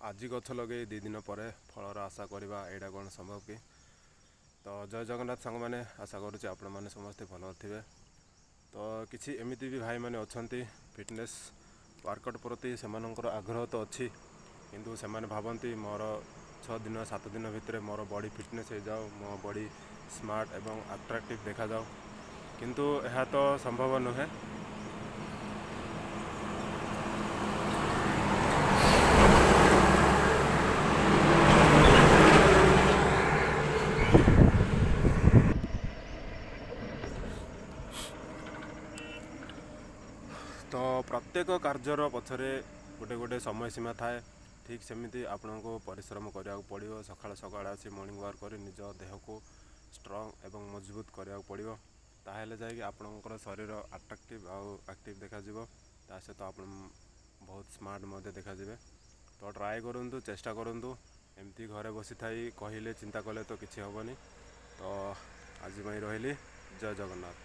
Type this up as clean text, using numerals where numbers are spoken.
ଆଜି ଗଛ ଲଗେଇ 2 ଦିନ ପରେ ଫଳର ଆଶା କରିବା, ଏଇଟା କ'ଣ ସମ୍ଭବ କି? ତ ଜୟ ଜଗନ୍ନାଥ ସାଙ୍ଗମାନେ, ଆଶା କରୁଛି ଆପଣମାନେ ସମସ୍ତେ ଭଲ ଥିବେ। ତ କିଛି ଏମିତି ବି ଭାଇମାନେ ଅଛନ୍ତି, ଫିଟନେସ୍ ୱାର୍କଆଉଟ୍ ପ୍ରତି ସେମାନଙ୍କର ଆଗ୍ରହ ତ ଅଛି, କିନ୍ତୁ ସେମାନେ ଭାବନ୍ତି ମୋର 6 ଦିନ 7 ଦିନ ଭିତରେ ମୋର ବଡ଼ି ଫିଟନେସ୍ ହେଇଯାଉ, ମୋ ବଡ଼ି ସ୍ମାର୍ଟ ଏବଂ ଆଟ୍ରାକ୍ଟିଭ୍ ଦେଖାଯାଉ। କିନ୍ତୁ ଏହା ତ ସମ୍ଭବ ନୁହେଁ। ତ ପ୍ରତ୍ୟେକ କାର୍ଯ୍ୟର ପଛରେ ଗୋଟେ ଗୋଟେ ସମୟ ସୀମା ଥାଏ। ଠିକ୍ ସେମିତି ଆପଣଙ୍କୁ ପରିଶ୍ରମ କରିବାକୁ ପଡ଼ିବ। ସକାଳେ ସକାଳେ ଆସି ମର୍ଣ୍ଣିଂ ୱାକ୍ କରି ନିଜ ଦେହକୁ ଷ୍ଟ୍ରଙ୍ଗ ଏବଂ ମଜବୁତ କରିବାକୁ ପଡ଼ିବ, ତାହେଲେ ଯାଇକି ଆପଣଙ୍କର ଶରୀର ଆଟ୍ରାକ୍ଟିଭ୍ ଆଉ ଆକ୍ଟିଭ୍ ଦେଖାଯିବ। ତା ସହିତ ଆପଣ ବହୁତ ସ୍ମାର୍ଟ ମଧ୍ୟ ଦେଖାଯିବେ। ତ ଟ୍ରାଏ କରନ୍ତୁ, ଚେଷ୍ଟା କରନ୍ତୁ। ଏମିତି ଘରେ ବସିଥାଇ କହିଲେ, ଚିନ୍ତା କଲେ ତ କିଛି ହେବନି। ତ ଆଜି ପାଇଁ ରହିଲି, ଜୟ ଜଗନ୍ନାଥ।